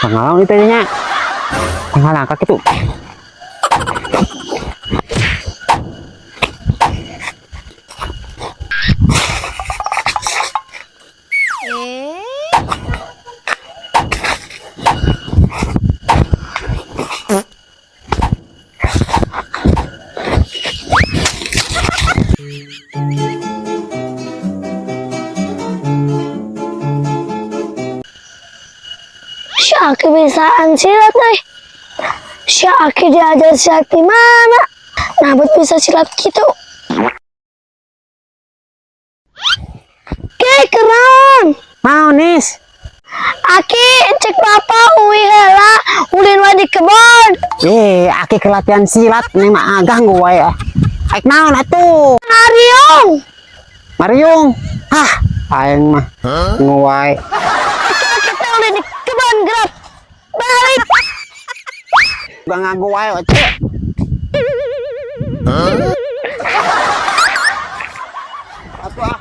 Pangalaman itu nya. Pangalaman ka kitu. Si Aki bisaan silat nih. Si Aki diajar silat di mana? Nabut bisa silat gitu. Ki, keren. Mau nis. Aki, cek bapak uwi heula, ulin wae di kebon. Eh, aki kelatihan silat nih mah ganggu wae ah. Aik naon atuh? Ngariung. Mariung. Hah, aing mah nguai. Aki teh ulin di kebon gerak. Balik. Gak ngagu wae atuh. Atuh ah.